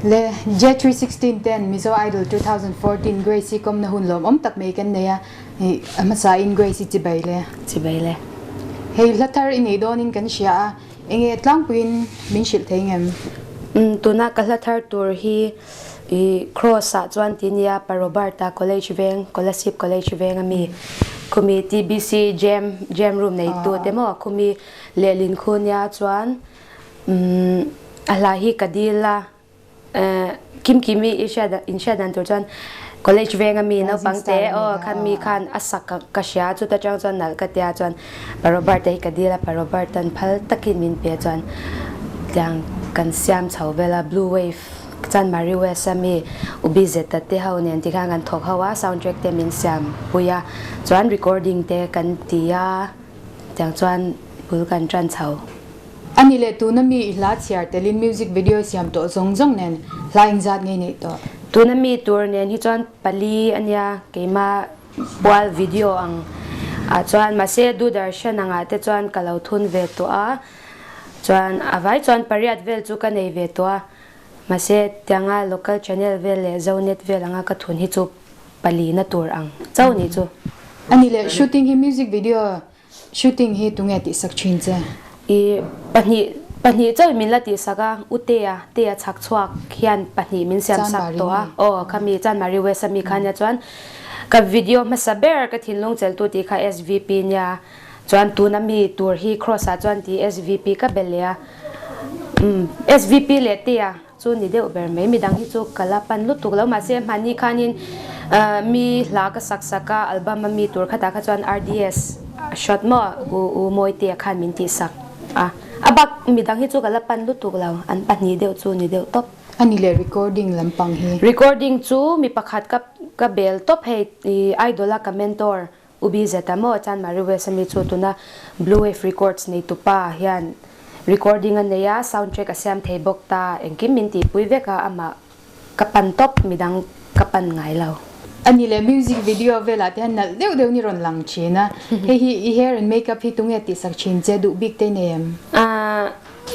Le J316 ten Mizo Idol 2014 Grace hi kawmna hun lawmawm tak mai kan nei a, a hmasa in Grace hi chibai le. Chibai le. Hei hla thar i nei dawnin kan hria a, enge tlangpuiin min hrilh thei ngem? Tuna ka hla thar tur hi i Cross ah chuan ti nia Pa Robert-a College veng, Kolasib College veng ami khumi TBC Jam Jam Room neitu te maw khumi lehlin khu nia chuan Umm a hla hi ka dil a, Kimkimi i hriat in hriat dan tur chuan college veng ami naupang te aw khan mi khan a sak ka hria chuta tang chuan nalh ka tia chuan Pa Robert te hi ka dil a, Pa Robert an phal takin min pe chuan tiang kan siam chho vel a, Blue Wave chuan Marie West ami Ubi Zeta te ho nen tikhan kan thawk ho a, sound track te min siam pui a, chuan recording te kan ti a, tiang chuan bul kan tan chho. Ani leh tuna mi i hla chhiar telin music video siam tawh zawng zawng nen hla engzat ngei neih tawh? Tuna mi tur nen hi chuan pali ania keima pual video ang ah chuan mahse Doordarshan angah te chuan ka lo thun ve tawh a, chuan a vai chuan pariat vel chu ka nei ve tawh a, mahse tianga local channel vel leh Zonet vel anga ka thun hi chu pali na tur ang chauh nih chu. Ani leh shooting hi music video Shooting hi tunge tihsak thin che? I pahnih pahnih chauh min la tihsak a, U Tea, Tea chhak chhuak hian pahnih min siam sak tawh a, aw khami Chanmari West ami kha nia chuan ka video hmasa ber ka thinlung cheltu tih kha SVP nia chuan tuna mi tur hi Cross ah chuan tih SVP ka be leh a, umm SVP leh Tea Chu ni deuh ber mai, midang hi chu ka la pan lutuk lo, mahse hmani khanin mi hla ka sak sak a, album a mi tur khatah kha chuan RDS shot maw u u Mawitea khan min tih sak a, a bak midang hi chu ka la pan lutuk lo, an pahnih deuh chu ni deuh tawp. A ni leh recording lampang hi. Recording chu mi pakhat ka ka bel tawp hei idol a ka mentor U BZ a maw chuan Marie West ami chu tuna Blue Wave Records neitupa hian recording a nei a, sound track a siam thei bawk ta, engkim min tihpui vek a, amah ka pan tawp, midang ka pan ngai lo. A ni leh music video velah te hian nalh deuh deuh ni rawn lang thin a, hei hi i hair and makeup hi tunge tihsak thin che duh bik te nei em?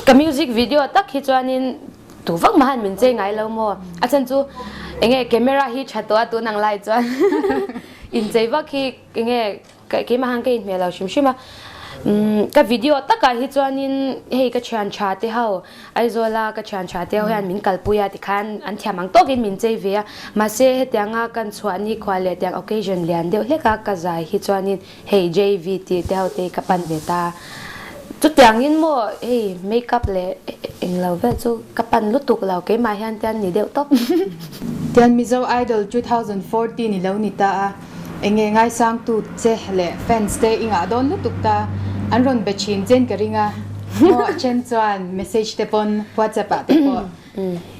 Ka music video tak hi chuanin Tu vak mah han min chei ngai lo maw? A chhan chu enge camera hi tha tawh a tun ang lai chuan inchei vak hi enge keimah han ka inhmeh lo hrim hrim a. Ka video takah hi chuanin hei ka thian tha te ho Aizawla ka thian tha te ho hian min kalpui a tikhan an thiam ang tawkin min chei ve a. Mahse hetianga kan chhuah nikhua leh tiang occasion lian deuh hleka ka zai hi chuanin Hei JV tih te ho te hi ka pan ve ta. Chutiangin maw hei make up leh englo vel chu ka pan lutuk lo keimah hian tian ni deuh tawp. Tian Mizo Idol 2014 i lo ni ta a, enge ngaisangtu che leh fans te i ngah dawn lutuk ta, an rawn be thin chen ka ring a, maw a then chuan message te pawn WhatsApp ah te pawh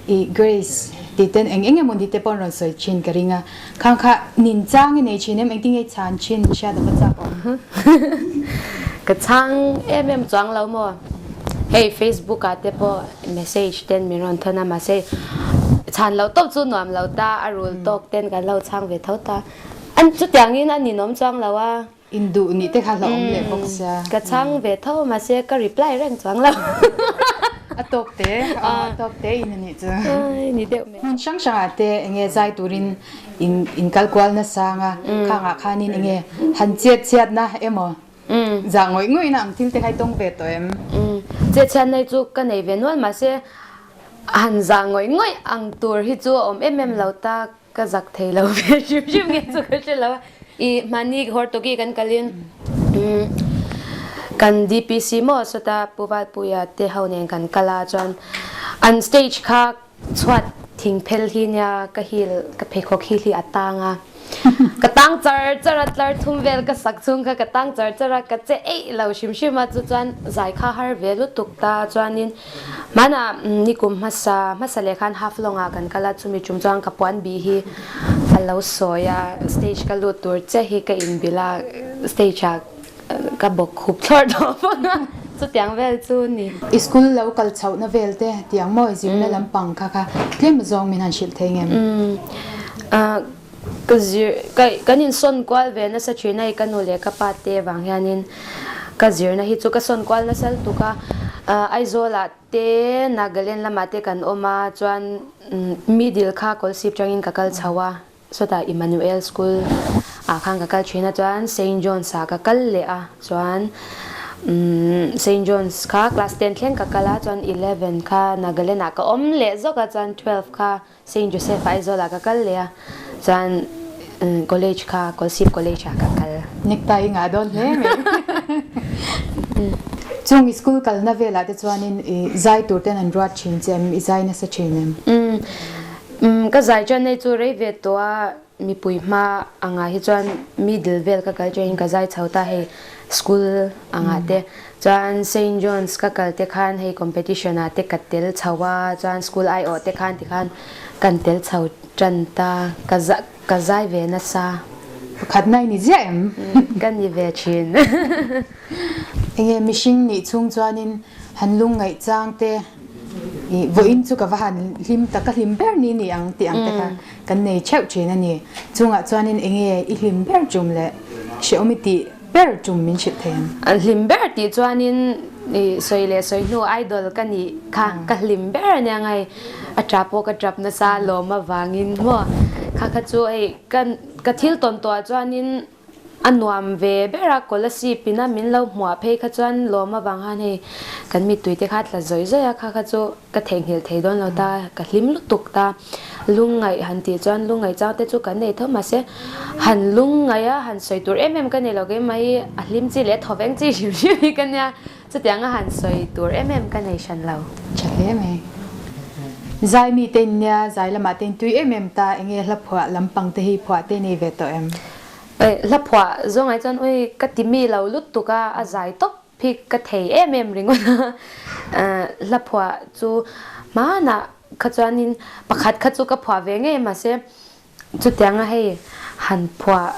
I Grace tih ten eng eng emaw ni te pawh an rawn sawi thin ka ring a, khang kha nin chang i nei thin em engtin nge i chhan thin hriat a va chak awm. Ka chhang em em chuang lo maw, hei Facebook ah te pawh message ten min rawn thawn a mahse chhan loh tawp chu nuam lo ta a rul tawk ten kan lo chhang ve tho ta, an chutiangin a ninawm chuang lo a. Induh nih te kha hlauhawm leh bawk sia. Ka chhang ve tho mahse ka reply reng chuang lo. A tawk te, a tawk te in anih chu. Ai ni deuh mai. Hmun hrang hrangah te enge zai turin in in kal kual nasang a, khangah khanin enge han chet chhiatna emaw zah ngawih ngawihna ang thil te kha i tawng ve tawh em? Chet chhiatna hi chu ka nei ve nual mahse han zah ngawih ngawih ang tur hi chu a awm em em lo ta. Ka zak thei lo ve hrim hrim nge chu ka hre lo a. I hmani Hortoki kan kalin kan DPC maw sawta Pu Valpuia te ho nen kan kal a chuan an stage kha chhuat thing phel hi nia ka heel ka pheikhawk heel hi a tang a. Ka tang char char a tlar thum vel ka sak chhung kha ka tang char char a ka che eih lo hrim hrim a chu chuan zai kha har ve lutuk ta chuanin Hmanah nikum hmasa hmasa leh khan Haflong ah kan kal a, chumi tum chuan ka puan bih hi a lo sawi a, stage ka lut tur che hi ka inbilh a, stage ah ka bawk khup thlawr tawh bawk a, chutiang vel chu ni. I school lo kal chhohna vel te tiang maw zirna lampang kha kha tlem zawng min han hrilh thei ngem? Ka zir ka kan insawn kual ve nasa thin a, i ka nu leh ka pa te vang hianin ka zirna hi chu ka sawn kual nasa lutuk a. Aizawlah te Nagaland lamah te kan awm a, chuan middle kha Kawlsip tangin ka kal chho a, sawtah Emmanuel School ah khan ka kal thin a, chuan Saint John's ah ka kal leh a, chuan Saint John's kha class ten thleng ka kal a, chuan 11 kha Nagaland ah ka awm leh zawk a, chuan 12 kha Saint Joseph Aizawl ah ka kal leh a, chuan college kha Kawlsip College ah ka kal. Necktie i ngah dawn hle mai. Chung i school kalna velah te chuanin i zai tur ten an ruat thin che em? I zai nasa thin em? Ka zai chuan hei chu rei ve tawh a, mipui hma angah hi chuan middle vel ka kal thin ka zai chho ta hei school angah te chuan Saint John's ka kal te khan hei competition ah te ka tel chho a chuan school aiawh te khan tikhan kan tel chho tan ta ka ka zai ve nasa. Pakhat na i ni ziah em? Ka ni ve thin. Enge mihring nih chhung chuanin han lung ngaih chang te i vawiin chu ka va han hlim tak ka hlim ber ni ni ang tih ang te kha kan nei theuh thin a ni. Chungah chuanin enge i hlim ber tum leh hrehawm i tih ber tum min hrilh thei ang? An hlim ber tih chuanin i sawi leh sawi hnu idol ka nih kha ka hlim ber a nia ngai. A tap pawh ka tap nasa lawm avangin maw kha kha chu hei ka thil tawn tawhah chuanin A nuam ve ber a, Kolasib ina min lo hmuah phei kha chuan lawm avang khan hei kan mittui te kha a tla zawih zawih a, kha kha chu ka theihnghilh thei dawn lo ta, ka hlim lutuk ta. Lungngaih han tih chuan lungngaih chang te chu kan nei tho mahse han lungngaih a han sawi tur em em ka nei lo keimah hi a hlim chi leh a thaw veng chi hrim hrim hi ka nia, chutianga han sawi tur em em ka nei hran lo. Tha hle mai. Zai mite in nia, zai lamah te in tui em em ta, enge hla phuah lampang te hi phuah te nei ve tawh em? Hla phuah zawng ai chuan ui ka ti mi lo lutuk a, a zai tawp hi ka thei em em ringawt a. Hla phuah chu hmanah kha chuanin pakhat kha chu ka phuah ve ngei mahse chutianga hei han phuah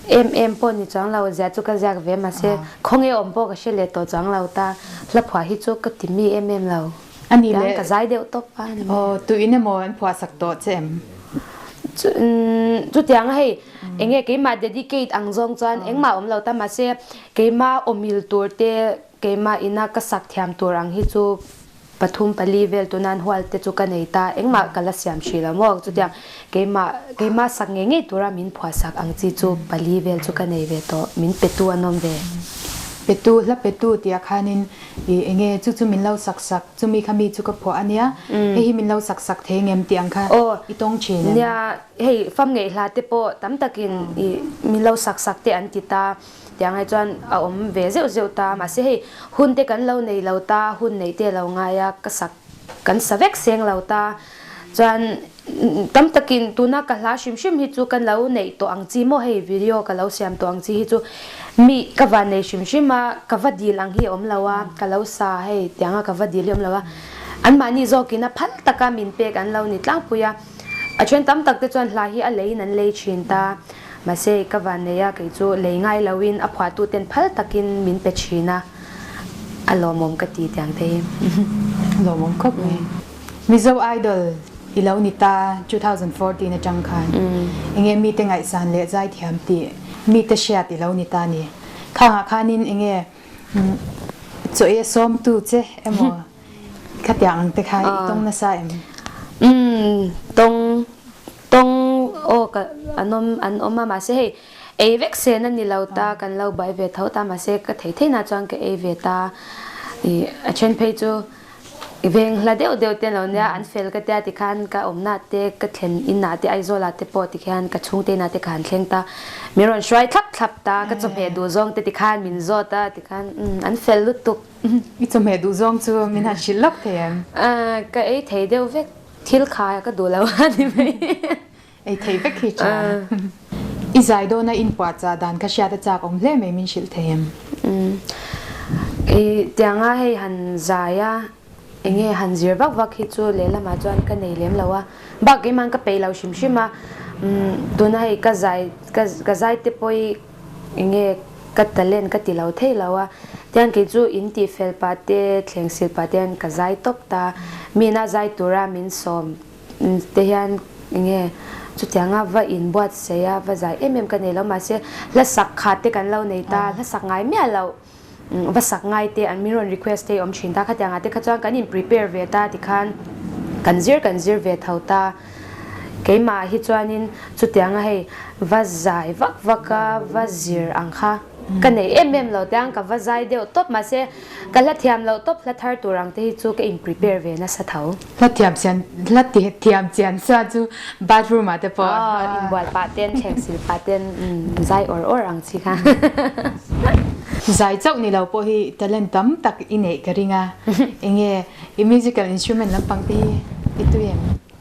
em em pawh ni chuang lo zia chu ka ziak ve mahse khawnge awm pawh ka hre leh tawh chuang lo ta. Hla phuah hi chu ka ti mi em em lo. A ni le. Ka zai deuh tawp a ni mai. Aw tuin emaw an phuah sak tawh che em? Chutianga hei Enge keimah dedicate ang zawng chuan engmah awm lo ta mahse keimah awmil tur te keimah ina ka sak thiam tur ang hi chu pathum pali vel tunan hual te chu ka nei ta engmah ka la siam hrih lo maw chutiang keimah keimah sak ngei ngei tura min phuah sak ang chi chu pali vel chu ka nei ve tawh min petu an awm ve. Petu hla petu tih ah khanin i enge chu chu min lo sak sak chumi kha mi chu ka phuah ania hei hi min lo sak sak thei ngem tih ang kha i tawng thin em? Nia Hei fam ngeih hla te pawh tam takin i min lo sak sak te an ti ta tiang ai chuan a awm ve zeuh zeuh ta mahse hei hun te kan lo nei lo ta hun neih te lo ngai a ka sak kan sa vek seng lo ta chuan tam takin tuna ka hla hrim hrim hi chu kan lo neih tawh ang chi maw hei video ka lo siam tawh ang chi hi chu mi ka van nei hrim hrim a ka va dil ang hi a awm lo a ka lo sa hei tianga ka va dil hi a awm lo a anmahni zawkin a phal taka min pek an lo ni tlangpui a. A then tam tak te chuan hla hi a leiin an lei thin ta. Mahse, ka van nei a, kei chu lei ngai loin a phuahtu ten phal takin min pe thin a, a lawmawm ka ti tiang te hi. Lawmawm khawp mai. Mizo Idol i lo ni ta 2014 atang khan enge mite ngaihsan leh zaithiam tih mite hriat i lo ni ta ni. Khangah khanin enge chaw ei a sawmtu che emaw Khatiang ang te kha i tawng nasa em? Umm tawng tawng aw ka an awm an awm a mahse hei ei vek sen a ni lo ta kan lo bai ve tho ta mahse ka thei thei na chuan ka ei ve ta ih a then phei chu veng hla deuh deuh te lo nia an fel ka tia tikhan ka awmna te ka thlen inah te Aizawl ah te pawh tikhian ka chhungte inah te ka han thleng ta min rawn hruai thlap thlap ta ka chawhmeh duh zawng te tikhan min zawt a tikhan umm an fel lutuk. I chawhmeh duh zawng chu min han hrilh lawk thei em? Ka ei thei deuh vek, thil kha ka duh lo a ni mai. Ei thei vek hi tha. I zai dawna inpuahchah dan kha hriat a chak awm hle mai min hrilh thei em? I tianga hei han zai a, enge han zir vak vak hi chu lehlamah chuan ka nei lem lo a, bak keimah ka peih lo hrim hrim a, tuna hei ka zai ka zai te pawh hi Enge ka talent ka ti lo thei lo a, tiang kei chu in tih fel pah te thleng sil pah te hian ka zai tawp ta, mina zai tura min sawm te hian enge chutianga va in buatsaih a va zai em em ka nei lo mahse hla sak khat te kan lo nei ta, hla sak ngai miah loh. Va sak ngai te an min rawn request te awm thin ta khatiang ah te kha chuan kan in prepare ve ta tikhan kan zir kan zir ve tho ta keimah hi chuanin chutianga hei va zai vak vak a va zir ang kha ka nei em em lo tiang ka va zai deuh tawp mahse ka hla thiam loh tawp hla thar tur ang te hi chu ka in prepare ve nasa tho. Hla thiam chian hla thiam chian sa chu bathroom ah te pawh. Aw inbual pah ten thleng sil pah ten zai awr awr ang chi kha. Zai chauh ni lo pawh hi talent tam tak i neih ka ring a, enge i musical instrument lampang te hi i tui em?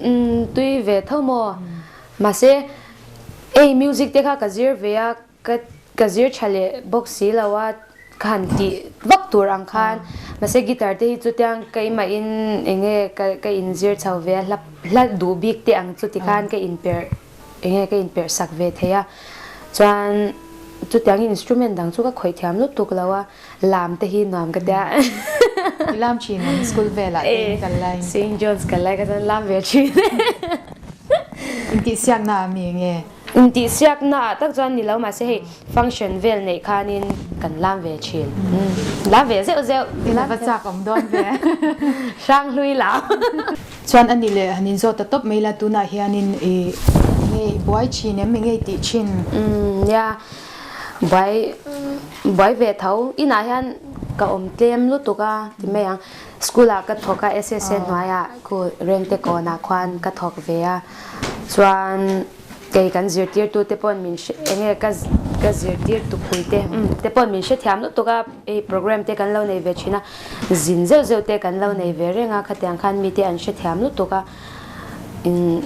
Umm tui ve tho maw? Mahse ei music te kha ka zir ve a, Ka ka zir tha leh bawk si lo a, ka han tih vak tur ang khan mahse guitar te hi chu tiang keimahin eng nge ka ka inzir chho ve a, hla hla duh bik te ang chu tikhan ka inperh eng nge ka inperh sak ve thei a, chuan chutiang instrument dang chu ka khawih thiam lutuk lo a, lam te hi nuam ka tia. I lam thin ang school velah te in kal lai. Saint John's kal lai ka chuan lam ve thin. Intihsiakna ah mi eng nge? Intihsiakna ah tak chuan ni lo mahse hei function vel neih khanin kan lam ve thin. Lam ve zeuh zeuh. I la va chak awm dawn ve. Hrang hlui lam. Chuan a ni leh han inzawt ta tawp mai la tunah hianin i enge i buai thin em enge i tih thin? Umm nia buai buai ve tho. Inah hian ka awm tlem lutuk a ti mai ang. School ah ka thawk a SSA hnuaiah khu Rengte kawnah khuan ka thawk ve a. Chuan kei kan zirtirtu te pawn min hre enge ka ka zirtir tupui te umm te pawn min hrethiam lutuk a hei program te kan lo nei ve thin a zin zeuh zeuh te kan lo nei ve reng a khatiang khan mite an hrethiam lutuk a in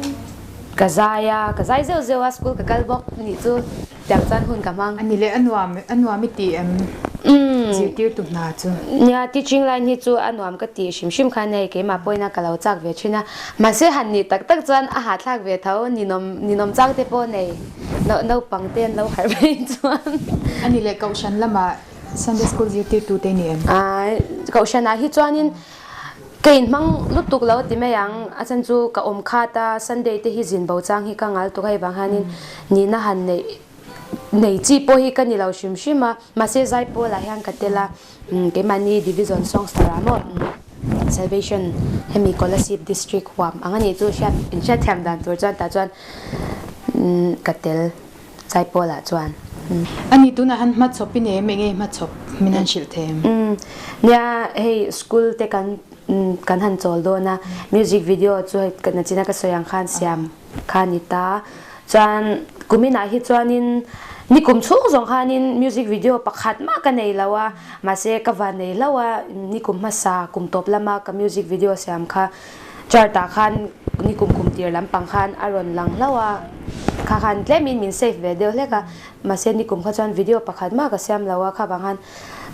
ka zai a ka zai zeuh zeuh a school ka kal bawk nih chu. Tiang chuan hun ka hmang. A ni leh a nuam a nuam i ti em? Zirtirtu hna chu. Nia, teaching line hi chu a nuam ka ti hrim hrim khan hei keimah pawhin a ka lo chak ve thin a. Mahse han nih tak tak chuan a hahthlak ve tho, ninawm ninawm chang te pawh nei naupang te an lo harh phei chuan. A ni leh Kohhran lamah Sunday school zirtirtu te ni em? Kohhranah hi chuanin Ka inhmang lutuk lo ti mai ang, a chan chu ka awm khat a, Sunday te hi zin bo chang hi ka ngal tuk hei vang hianin nihna han neih nei chi pawh hi ka ni lo hrim hrim a, mahse Zaipawl ah hian ka tel a, keimahni Division Songster ah maw Salvation hemi Kolasib District huam ang a nih chu hriat inhriatthiam dan tur chuan tah chuan ka tel. Zaipawl ah chuan. Ani tunah han hmachhawp i nei em enge hmachhawp min han hrilh thei em? Nia hei school te kan kan han chawl dawn a music video chu hei ka nachina ka sawi ang khan siam kha ni ta chuan kumin ah hi chuanin nikum chhung zawng khanin music video pakhat mah ka nei lo a mahse ka van nei hlauh a nikum hmasa kum tawp lama ka music video siam kha Chart ah khan nikum kum tir lampang khan a rawn lang hlauh a, kha khan tlemin min save ve deuh hlek a, mahse nikum kha chuan video pakhat mah ka siam lo a, kha vang khan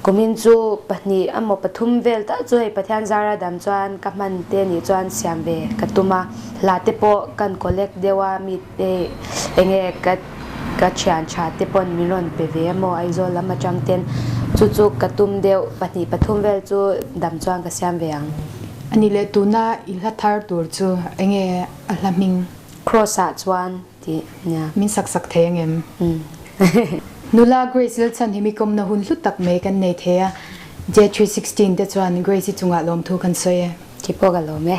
kumin chu pahnih emaw pathum vel tal chu hei Pathian zara dam chuan ka hman te nih chuan siam ve ka tum a, hla te pawh kan collect deuh a, mi te enge ka ka thian tha te pawn min rawn pe ve emaw Aizawl lam atang ten chu chu ka tum deuh pahnih pathum vel chu dam chuan ka siam ve ang. A ni leh tuna i hla thar tur chu enge a hla hming? Cross ah chuan tih nia. Min sak sak thei angem? Nula Grace Lalchhan hi mi kawmna hun hlu tak mai kan nei thei a, J316 te chuan Grace-i chungah lawmthu kan sawi e. Khi pawh ka lawm e.